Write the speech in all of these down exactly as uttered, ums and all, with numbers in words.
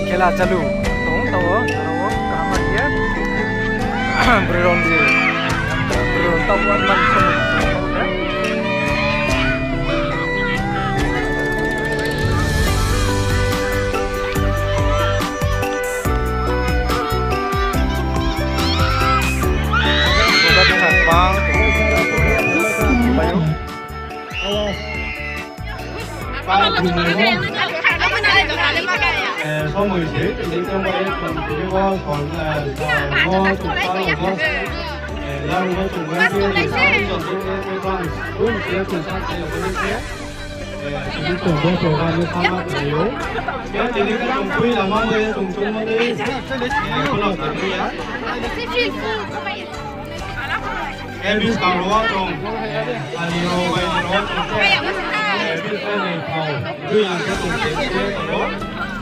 Khela chalu tong tao, tao kaham ye. Broi rao ni, broi rao tao wan man song. Khe buskang rao wo chung, eh, ani rao bai ni rao wo chung khe, eh, buskang ni thao, dui lang khe chung tini khe tong ou.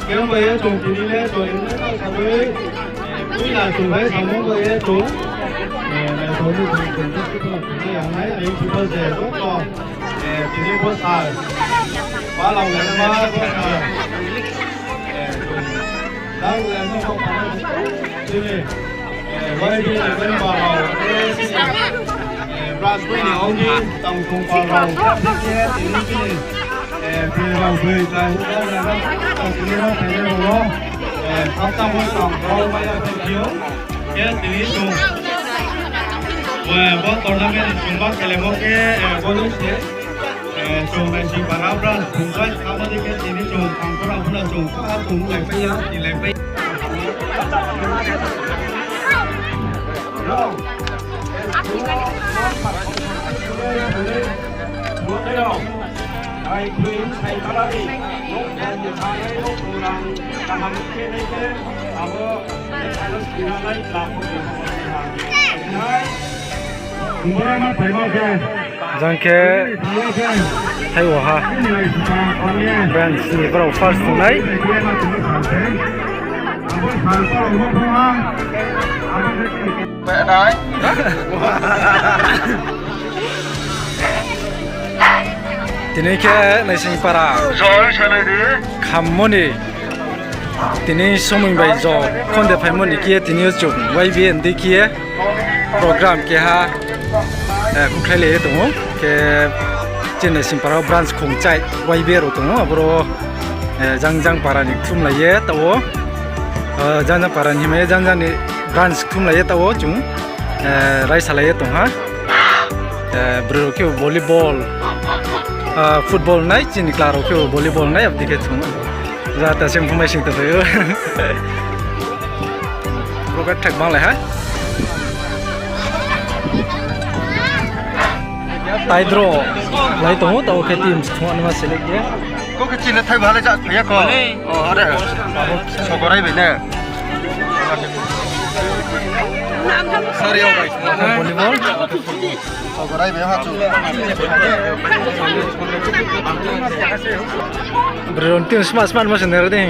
Khe bai ye chung tini le chung ni kau sa dui, eh, dui lang chung bai samung bai ye chung, eh, nai thao ni chung chung khe chung khe yang nai, ai chung khe je chung khe, eh, tini bo sa, ba lang le ma bo sa, eh, chung, lang le ma bo sa, tini. Eh, Y B A ni member rao, eh, branch ni ong ni tang thong pa rao, eh, tini chini, eh, broi rao broi, tang thong pa rao, tini rao phainai rao no, eh, khakchangmo tang rao mai ya phaiphi ou, khe tini chung, eh, bo tournament chung ba khelaimo khe, eh, bo no se. Eh, chung Naisingpara branch phungpai kha, abo dei khe tini chung tangkhora phano chung kha, chung lai pai ya, tini lai pai. Jang khe thai wo ha. Branch ni brao first tongnai. Tini khe Naisingpara khammo ni tini somoi bai jo khonde phaimo ni khe tini yo chung Y B A ni dei khe program keha, eh, khukhai lai ye tong ou. Khe chini Naisingpara branch khongchai Y B A rao tong ou, aboro, eh, jang jang para ni kthumlai ye taoh wo, eh, jang jang para ni himai ye jang jang ni branch kthumlai ye taoh wo chung, eh, raisalai ye tong ha. Eh, broi rao khe volleyball, ah, football nai, chini kla rao khe volleyball nai, abo dei khe chung. Jata se mphumai sing tongphai ou. Bro khe thek banglai ha. Tai draw lai tong ou, taoh khe teams thung anima select ye. Ko khe chini thai bhalai ja phai ya ko. O, are. Sogorai bai ne. Sorry, o bai. Volleyball. Broi rao team sma sma ma se nai ra dei.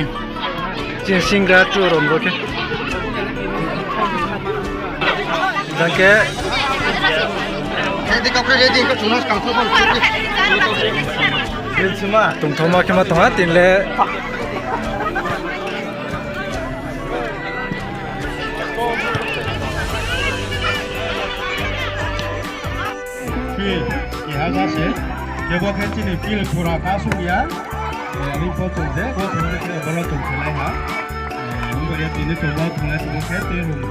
Chini singra chu rom ro khe. Jang khe. Tongthoma khe ma tong ha, tini le. Field, keha ja se. Kebo khe chini field pura kasung ya. Eh, ri pho chung je, bo chung je khe bolo chung khelai ha. Eh, ongba ye tini chung bo thunglai tongmo khe tini rung.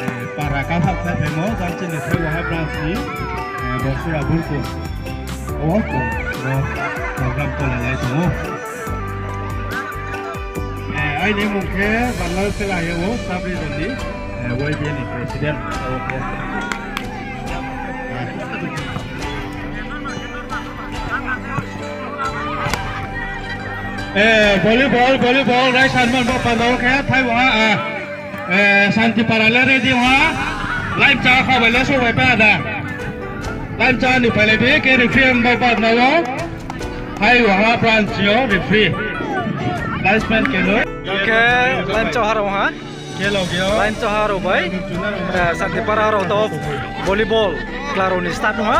Eh, para kathak khe phaimo, jang chini Thaiwaha branch ni, eh, Bosura Burkung. O, bo program tolai lai tong ou. Eh, aini mung khe Bangal Sela ye o sub region ni, eh, Y B A ni president. Eh, volleyball, volleyball, rai sanman bo pandao khe, Thaiwaha, ah, eh, Santipara le ready ha, line cha kha bai le so bai pa da. Line cha ni pai le di, khe referee bo pa na wo. Thaiwaha branch yo referee. Linesman khe no. Khe line cha ha rao ha. Line choha rao bai, eh, Santipara rao to volleyball kla rao ni start ong ha.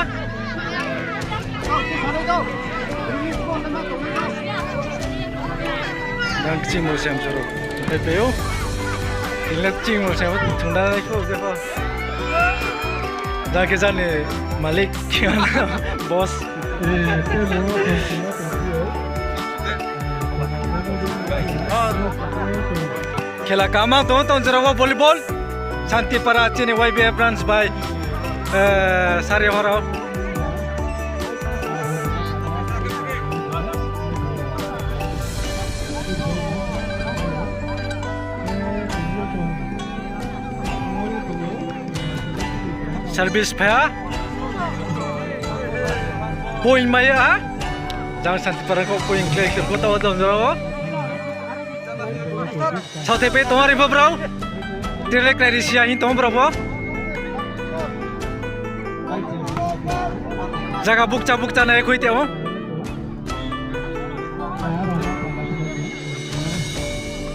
Nang kching mo sem joro. Hai pe ou. Inlet ching mo se thungda nai pho, je pho. Jang khe jani malik, boss. Khela kaham tong, tong jora wo volleyball. Santipara chini Y B F branch bai, eh, Sariahorao. Service phai ha. Point mai ya ha. Jang Santipara kho point khe khe kota o dong jora wo. Saothai pai tong ari pho brao. Tile krai ri sia hing tong brao pho. Jaga bukcha bukcha nai khui te o.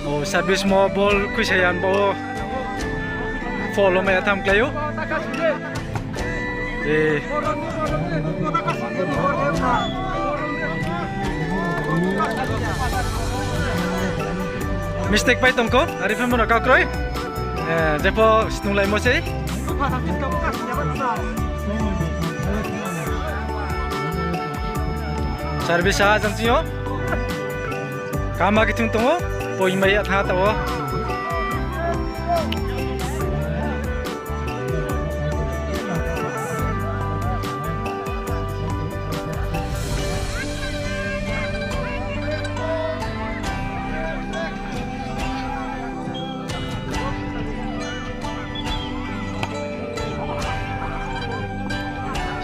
O, service mo ball khuisa yan bo. Foul o mai ya tham klái ou. E. Mistake pai tong kho, ari pho mo no kakroi. E, jepho snunglaimo sei. Service a jang ching yo. Kaham khe thung tong ou, point mai ya tha taoh wo.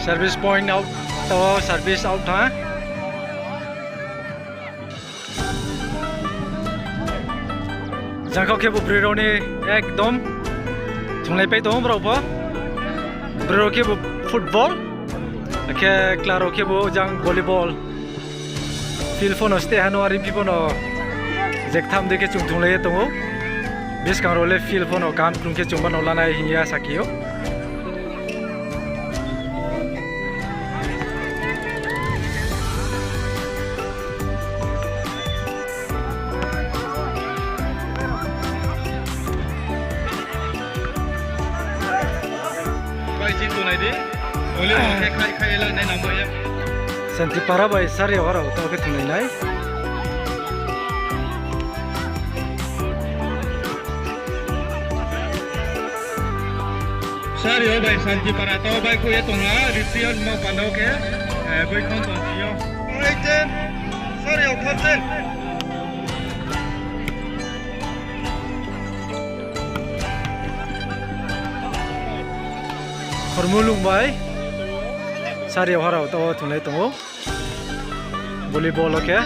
Service point out, taoh wo service out tha. Jang kho khebu broi rao ni ekdom thunglai pai tong ou brao pho. Broi rao khebu football, akhe chla rao khebu jang volleyball. Field pho no steh ha no, ari phi pho no jektham dei khe chung thunglai ye tong ou. Buskang rao le field pho no kaham krung khe chung ba no lanai hing ye asa khe ou. Bai, chini tongnai di. Ole, khe khai, khai la nai nang bai ya. Santipara bai Sariahorao taoh khe thunglai nai. Sariahorao bai Santipara taoh bai khui ye tong ha, referee mo panda wo khe, eh, bai khon tong si yo. Sariahorao thar chen. Khormulung bai Sariahorao taoh wo thunglai tong ou. Volleyball o khe.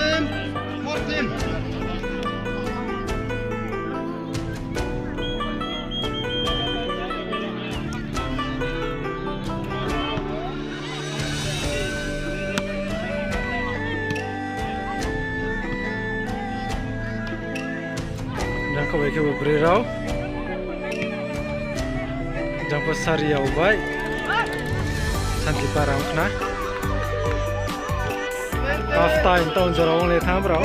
Jang kho bai khe bo broi rao. Jang pho Sariahorao bai Santipara ong khna. Half time taoh jora ong le tha brao.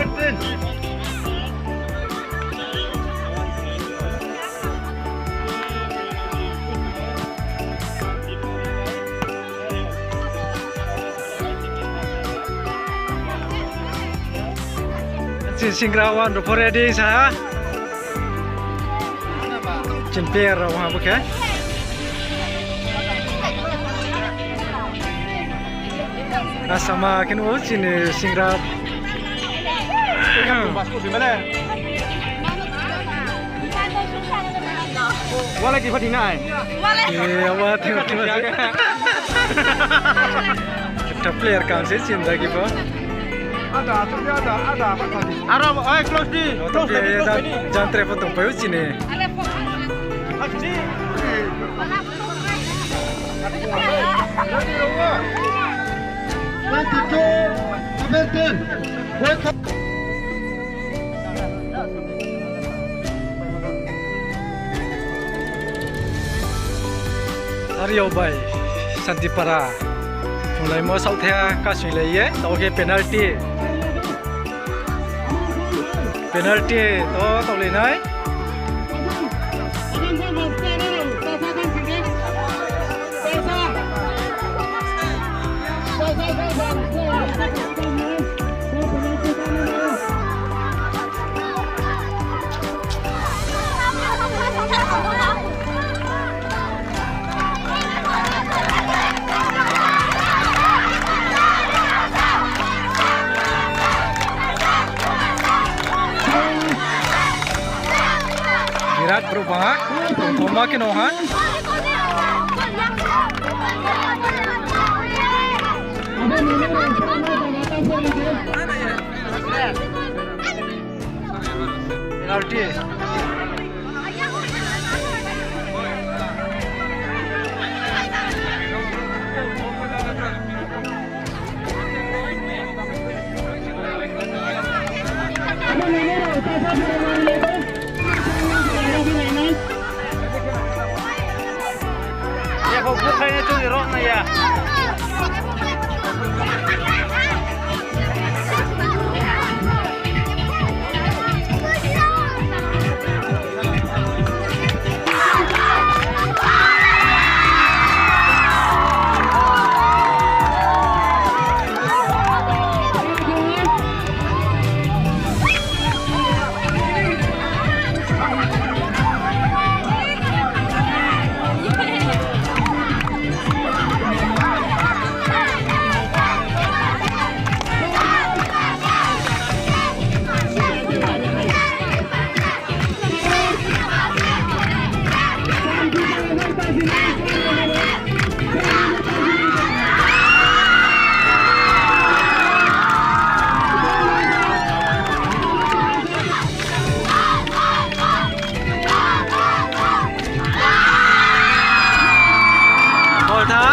Chini singra one rao pho ready sa ha. Chini player rao ha bo khe. Asama khe nuh ou chini singra. Wala ki phathi nai. E, wala ki phathi nai. Ekta player kam se chinta ki pho. Ada, ada, ada, ada. Aro, oi, close di. Close di. Jantre pho tongpai ou chini. Twenty-two, seventeen. Sariahorao bai Santipara. Thunglaimo saohthaih kasing lai ye, taoh khe penalty. Penalty to taohlai nai. Birat brouh bang ha, tongthoma khe no ha. Penalty. Bol tha.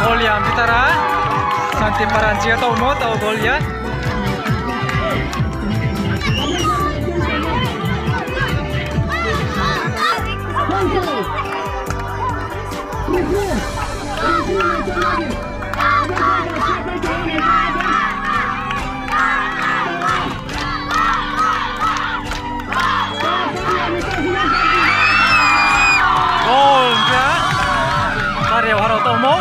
Golia Ambitara, Santi Paranchi tongmo, tao golia. Goal, hingkhe Sari Ohara tongmo.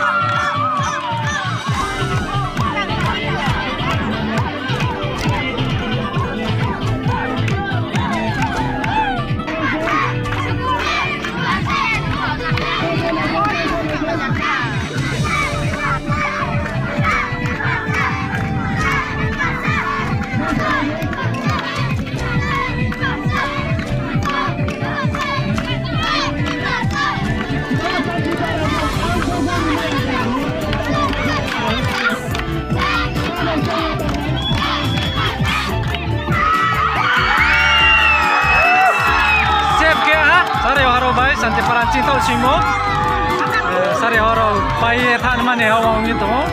Save khe ha, Sari Ohara bai Santi Paranchi tao singmo. Eh, Sari Ohara bai ye thanng mani ha wang ni tong ou.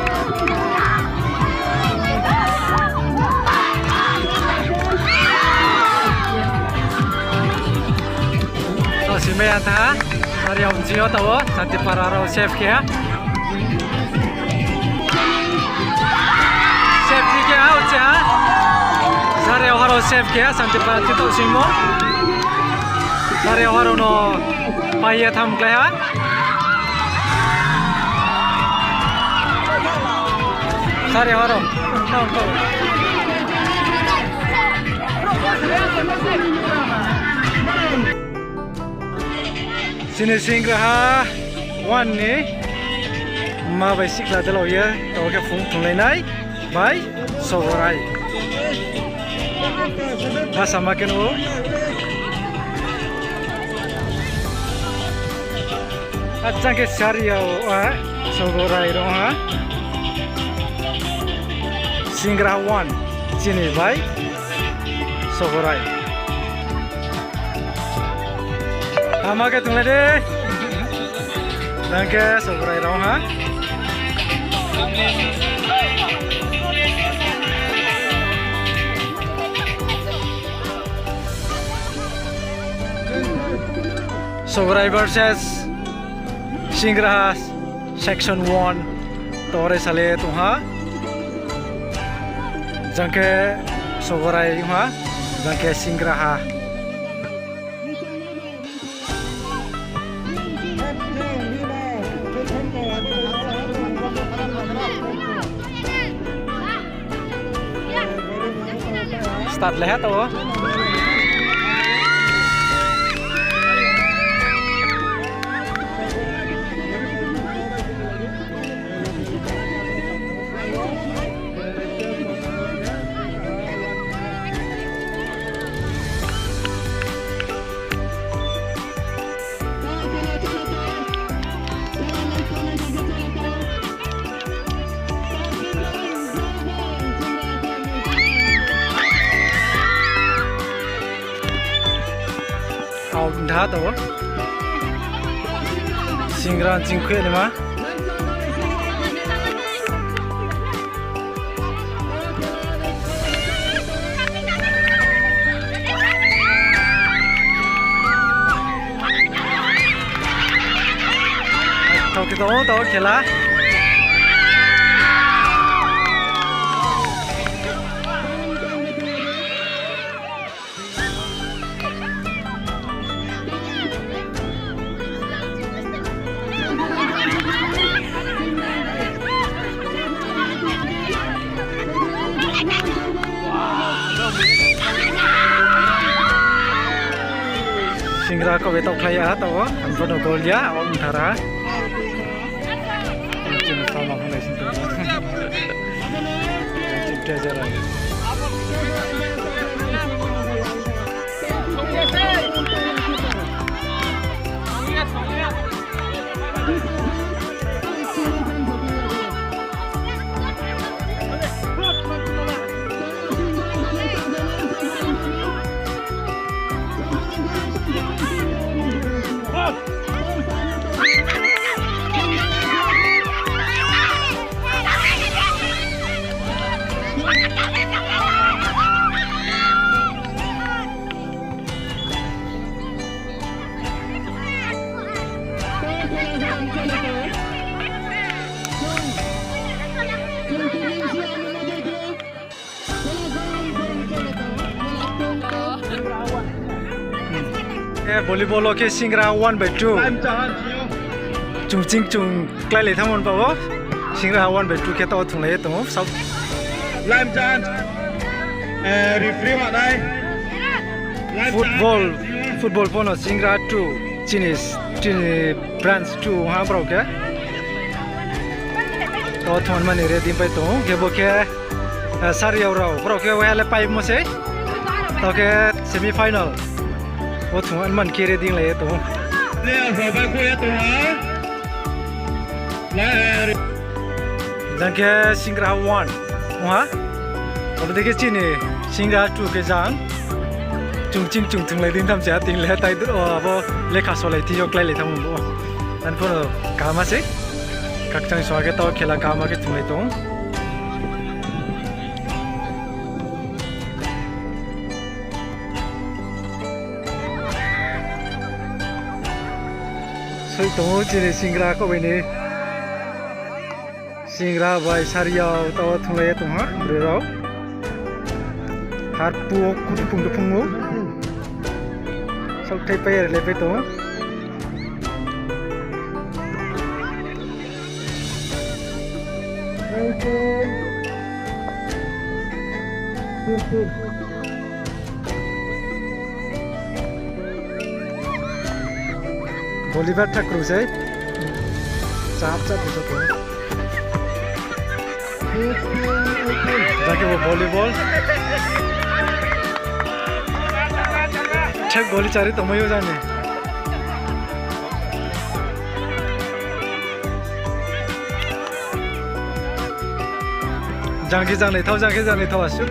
Tao singmai ya tha, Sari Ohara bsing yo tao, Santi Para rao save khe ha. Save khe ha, uche ha. Sari Ohara save khe ha, Santi Para tao singmo. Sari Ohara no pai ye tham klái ha. Sari Ohara. Chini singgraha one ni mma bai sikhla delao ye, tao khe phung thunglai nai bai Sogorai. Asama khe no. Achang khe Sari Ohara, Sogorai rao ha. Singgraha one, chini bai Sogorai. Hama khe thunglai de. Nang khe Sogorai rao ha. Sogorai versus Singraha section one. Tore sale tongha. Jang khe Sogorai ha, jang khe Singraha. Start le ha to. Out ntha to. Singra chingkhui naima. Tau khe tong, tau khela. Singra kau be taoh khlai ya ha, taoh wo. Ang pho no goal ya, o mthara. Chini sama pho nai sing tong. Chini treasurer. Eh, volleyball wo khe Singraha one by two. Chung ching chung kláilai thanngmo ni baoh wo. Singraha one by two khe taoh wo thunglai ye tong ou. Football, football pho no Singraha two. Chini, chini branch two ha brao khe. Taoh wo thunglai mani ready pai tong ou. Khe bo khe, eh, sariao rao. Brao khe waiha le paimo sei. Taoh khe semi final. Bo thunglai mani khe ready lai ye tong ou. Jang khe Singraha one. Ong ha. Abo dei khe chini Singraha two khe jang. Chung ching chung thunglai dei tham se ha, tini le tai dro, abo lekha solai thi yo kláilai thanngmo bo. Ang pho no kaham sei. Khakchang song khe taoh khela kaham khe thunglai tong. Soi tong ou chini Singraha kau bai ni. Singraha bai sariao taoh wo thunglai ye tong ha, broi rao. Harpu kudu phung du phung ou. Saohthai pai ya le pai tong ou. Volleyball tha kru sei. Chap chap bisa tong. Jang khe bo volleyball. Thek goli chari tongmai ou jani. Jang khe jang naithao, jang khe jang naithao asuh.